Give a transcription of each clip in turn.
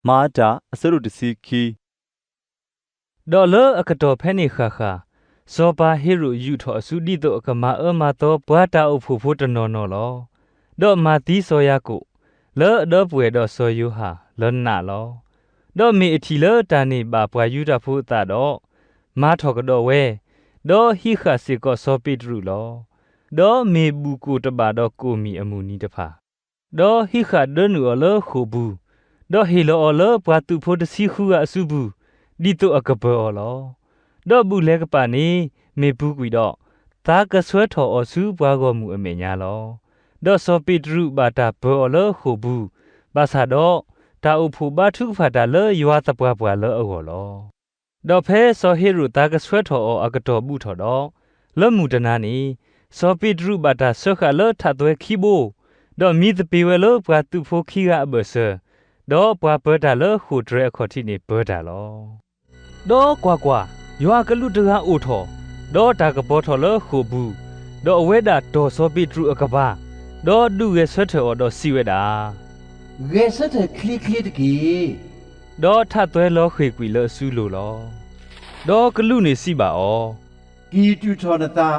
မၤအတၢ် အဆၢဒိၣ်တဆံခံ. ဒီးလၢအကတီၢ်ဖဲန့ၣ်ဃၣ်ဃၣ်, စီၤပၤဟ့ရိာ်ယူာ်ထီၣ်အစုဒ်သိးအကမၤအၢမၤသီပှၤတၢ်အိၣ်ဖှိၣ်ဖိတနီၤနီၤလီၤ. ဒီးမၤသံစီၤယၤကိာ်, လၢအဒီပုၢ်ဝဲၢ်ဒီးစီၤယိၤဟၣ်လၢနးလီၤ. ဒီးမ့ၢ်အထံၣ်လၢတၢ်န့ၣ်ဘၣ်ပှၤယူဒၤဖိအသးဒီး, မၤထီၣ်ကဒီးဝဲ, ဒီးဟံးဃာ်စ့ၢ်ကီးစီၤပ့းတရူးလီၤ. ဒီးမ့ၢ်ဘူၣ်ကိၣ်တဘၣ်ဒီးကိၣ်မံၣ်အမုၢ်နံၤတဖၣ် ဒီးဟံးဃာ်ဒၢနုာ်အီၤလၢဃိာ်ပူၤ, ဒီးဟ့ၣ်လီၤအီၤလၢပှၤသုးဖိတဆံဃုဂၤအစုပူၤ, ဒ်သိးအကပၢၤအီၤလီၤ. ဒီးဘူၣ်လဲၤကပာ်န့ၣ် မ့ၢ်ပူၤကွံာ်ဒီး, သးကဆှၢထီၣ်အီၤဆူပှၤဂီၢ်မုၢ်အမဲာ်ညါလီၤ. ဒီးစီၤပ့းတရူးဘၣ်တၢ်ပၢၤအီၤလၢဃိာ်ပူၤ, ဘၣ်ဆၣ်ဒီး, တၢ်အိၣ်ဖှိၣ်ဘါထုကဖၣ်တၢ်လၢယွၤသပှၢ်ပှၢ်လၢအဂီၢ်လီၤ. ဒီးဖဲစီၤဟ့ရိာ်သးကဆှၢထီၣ်အီၤအကတီၢ်ဘူးထီၣ်ဒီး, လၢမုၢ်တနၤန့ၣ်, စီၤပ့းတရူးဘၣ်တၢ်စၢဃာ်လၢထးသွဲခံဘိ, ဒီးမံသပ့ၤဝဲလၢပှၤသုးဖိခံဂၤအဘၢၣ်စၢၤ, ဒီးပှၤပၢၤတၢ်လၢဃိာ်တြဲၤအခီၣ်ထံးန့ၣ်ပၢၤတၢ်လီၤ. ဒီးကွၢ်ကွၢ်, ယွၤအကလူးတဂၤအိၣ်ထီၣ်, ဒီးတၢ်ကပီၤထီၣ်လၢဃိာ်ပူၤ, ဒီးအဝဲဒၣ်တီၢ်စီၤပ့းတရူးအကပၤ, ဒီးဒုးဂဲၤဆၢထၢၣ်အီၤဒီးစံးဝဲဒၣ်, ဂဲၤဆၢထၢၣ်ချ့ချ့တက့ၢ်. ဒီးထးသွဲလီၤဃ့ၢ်ကွံာ်လၢအစုလိၤလီၤ. ဒီးကလူးန့ၣ်စံးဘၣ်အီၤ, က့ၤတုၤထီၣ်နသး,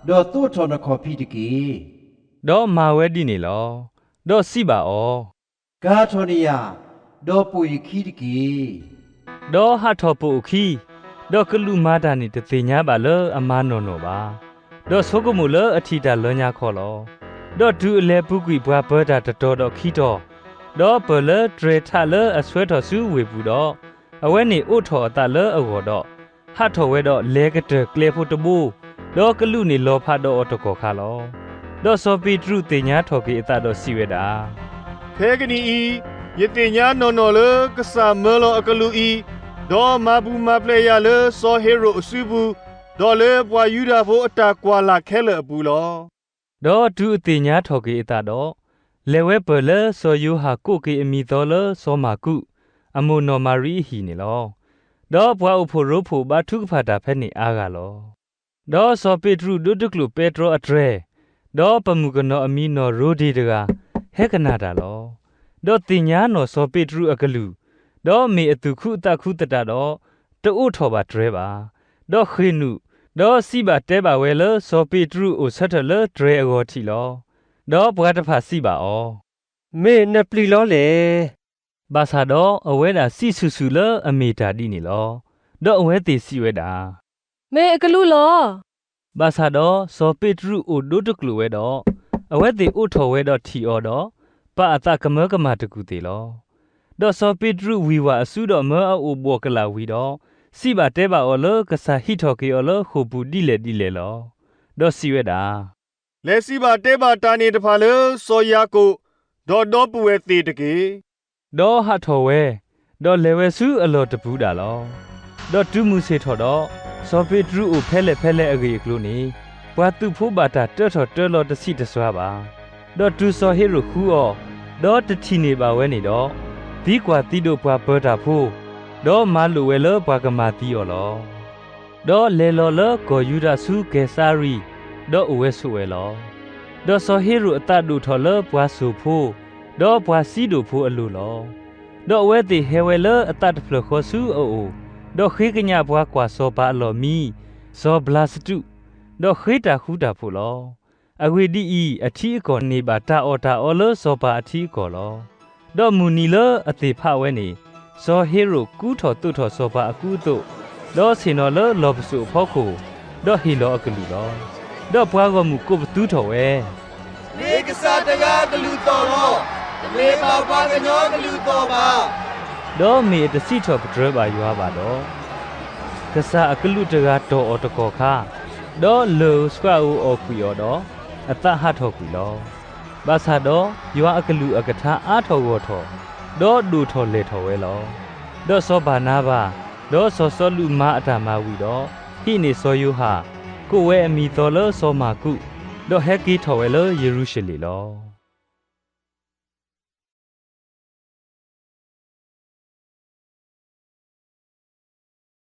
ဒီးသိးထီၣ်နခီၣ်ဖံးတက့ၢ်. ဒီးမၤဝဲဒ်န့ၣ်လီၤ. ဒီးစံးဘၣ်အီၤ, ကၤထီၣ်နယၢ်, ဒီးပိာ်ယခံတက့ၢ်. ဒီးဟးထီၣ်ပိာ်အခံ, ဒီးကလူးမၤတၢ်န့ၣ်တသ့ၣ်ညါဘၣ်လၢအမၤနီၢ်နီၢ်ဘၣ်. ဒီးဆိကမိၣ်လၢအထံၣ်တၢ်လၢညါခီလီၤ. ဒီးတုၤအလဲၤပူၤကွံာ်ပှၤပၢၤတၢ်တတီၤဒီးခံတီၤ, ဒီးပၢၢ်လၢတြဲၤထးလၢအဆှၢထီၣ်ဆူဝ့ၢ်ပူၤဒီး, အဝဲန့ၣ်အိးထီၣ်အသးလၢအဂီၢ်ဒီး, ဟးထီၣ်ဝဲဒီးလဲၤကတၢၢ်ကျဲဖိတဘိ, ဒီးကလူးန့ၣ်လီၤဖးဒီးအီၤတကီၢ်ခါလီၤ. ဒီးစီၤပ့းတရူးသ့ၣ်ညါထီၣ်က့ၤအသးဒီးစံးဝဲဒၣ်, ခဲကနံၣ်အံၤ, ယသ့ၣ်ညါနီၢ်နီၢ်လၢကစၢ်မၢလီၤအကလူးအံၤ, ဒီးမၤပူၤမၤဖျဲးယၤလၢစီၤဟ့ရိာ်အစုပူၤ, ဒီးလၢပှၤယူဒၤဖိအတၢ်ကွၢ်လၢ်ခဲလၢာ်အပူၤလီၤ. ဒီးတုၤအသ့ၣ်ညါထီၣ်က့ၤအသးဒီး, လဲၤဝဲပၢၢ်လၢစီၤယိၤဟၣ်ကိးက့ၤအမံၤသီလၢစီၤမၢ်ကူး, အမိၢ်နီၢ်မၤရံအဟံၣ်န့ၣ်လီၤ. ဒီးပှၤအိၣ်ဖှိၣ်ရိဖှိၣ်ဘါထုကဖၣ်တၢ်ဖဲန့ၣ်အါဂၤလီၤ. ဒီးစီၤပ့းတရူးဒိတကျိာ်ပဲတြီအတြဲၤ, ဒီးပမုၣ်ကနီၤအမံၤနီၢ်ရိဒ့တဂၤ, ဟဲကနၣ်တၢ်လီၤ. ဒီးသ့ၣ်ညါနီၢ်စီၤပ့းတရူးအကလုၢ်, ဒီးမ့ၢ်အသူၣ်ခုသးခုသတးဒီး, တအိးထီၣ်ဘၣ်တြဲၤဘၣ်. ဒီးဃ့ၢ်နုာ်, ဒီးစံးဘၣ်တဲဘၣ်ဝဲလၢစီၤပ့းတရူးအိၣ်ဆၢထၢၣ်လၢတြဲၤအဂီၤထံးလီၤ. ဒီးပှၤတဖၣ်စံးဘၣ်အီၤ, မ့ၢ်နပျံၤလီၤလဲၣ်. ဘၣ်ဆၣ်ဒီးအဝဲဒၣ်စံးဆူၣ်ဆူၣ်လၢအမ့ၢ်တၢ်ဒ်န့ၣ်လီၤ. ဒီးအဝဲသ့ၣ်စံးဝဲဒၣ်, မ့ၢ်အကလူးလီၤ. ဘၣ်ဆၣ်ဒီးစီၤပ့းတရူးအိၣ်ဒိတကျိာ်ဝဲဒီး, အဝဲသ့ၣ်အိးထီၣ်ဝဲဒီးထံၣ်အီၤဒီး, ပာ်အသးကမၢကမၣ်တကူၢ်သ့ၣ်လီၤ. ဒီးစီၤပ့းတရူးဝံၤဝၢ်အစုဒီးမၢအအိၣ်ဘှီၣ်ကလာ်ဝံၤဒီး, စံးဘၣ်တဲဘၣ်အီၤလၢကစၢ်ဟံးထီၣ်က့ၤအီၤလၢဃိာ်ပူၤဒ်လဲၣ်ဒ်လဲၣ်လီၤ. ဒီးစံးဝဲဒၣ်, လဲၤစံးဘၣ်တဲဘၣ်တၢ်န့ၣ်တဖၣ်လၢစီၤယၤကိာ်, ဒီးဒီပုၢ်ဝဲၢ်သ့ၣ်တက့ၢ်. ဒီးဟးထီၣ်ဝဲ, ဒီးလဲၤဝဲဆူအလီၢ်တပူၤဒၣ်လီၤ. ဒီးတုၤမုၢ်ဆ့ၣ်ထီၣ်ဒီး, စီၤပ့းတရူးအိၣ်ဖဲလဲၣ်ဖဲလဲၣ်အဂ့ၢ်အကျိၤန့ၣ်, ပှၤသုးဖိဘၣ်တၢ်တၢထီၣ်တၢလီၤတဆံးတစွါဘၣ်. ဒီးတုၤစီၤဟ့ရိာ်ဃုအီၤ, ဒီးတထံၣ်န့ၢ်ဘၣ်ဝဲန့ၣ်ဒီး, သံကွၢ်သံဒိးပှၤပၢၤတၢ်ဖိ, ဒီးမၤလိာ်ဝဲလၢပှၤကမၤသံအီၤလီၤ. ဒီးလဲၤလီၤလၢကီၢ်ယူဒၤဆူကဲၤစၤရံ, ဒီးအိၣ်ဝဲဆိးဝဲလီၤ. ဒီးစီၤဟ့ရိာ်အသးဒိၣ်ထီၣ်လၢပှၤစိာ်ဖိ, ဒီးပှၤစံးဒိၣ်ဖိအလိၤလီၤ. ဒီးအဝဲသ့ၣ်ဟဲဝဲလၢအသးတဖျၢၣ်ဃီဆူအအိၣ်, ဒီးဃ့ကညးပှၤကွၢ်စီၤပၤအလီၢ်မံ, စီၤဘျၤစတူး, ဒီးဃ့တၢ်ဃူတၢ်ဖိးလီၤ. အဂ့ၢ်ဒ်အံၤ, အထံအကီၢ်န့ၢ်ဘၣ်တၢ်အီၣ်တၢ်အီလၢစီၤပၤအထံအကီၢ်လီၤ. ဒီးမုၢ်နံၤလၢအသ့ၣ်ဖးဝဲန့ၣ်, စီၤဟ့ရိာ်ကူထီၣ်သိးထီၣ်စီၤပၤအကူအသိး, ဒီးဆ့ၣ်နီၤလၢလီၢ်ပစိာ်အဖီခိၣ်, ဒီးဟ့ၣ်လီၤအကလုၢ်လီၤ. ဒီးပှၤဂီၢ်မုၢ်ကိးပသူထီၣ်ဝဲ, မ့ၢ်ကစၢ်တဂၤအကလုၢ်သီၣ်လီၤ. တမ့ၢ်ဘၣ်ပှၤကညီအကလုၢ်သီၣ်ဘၣ်. ဒီးမ့ၢ်အတစံးထီၣ်ပတြၢၤဘၣ်ယွၤဘၣ်ဒီး, ကစၢ်အကလူးတဂၤတီၢ်အီၤတကီၢ်ခါ, ဒီးလၢၢ်ဧိၤဆှၣ်ဧိၤအီၣ်ကွံာ်အီၤဒီး, အသးဟးထီၣ်ကွံာ်လီၤ. ဘၣ်ဆၣ်ဒီးယွၤအကလုၢ်အကထါအါထီၣ်ဂီၢ်ထီၣ်, ဒီးဒိၣ်ထီၣ်လဲၢ်ထီၣ်ဝဲလီၤ. ဒီးစီၤဘၢ်နါဘၤ, ဒီးစီၤစီလူးမၤအတၢ်မၤဝံၤဒီး, ဟံးန့ၢ်စီၤယိၤဟၣ်, ကိးဝဲအမံၤသီလၢစီၤမၢ်ကူး, ဒီးဟဲက့ၤထီၣ်ဝဲလၢယရူၤၡလ့ၣ်လီၤ.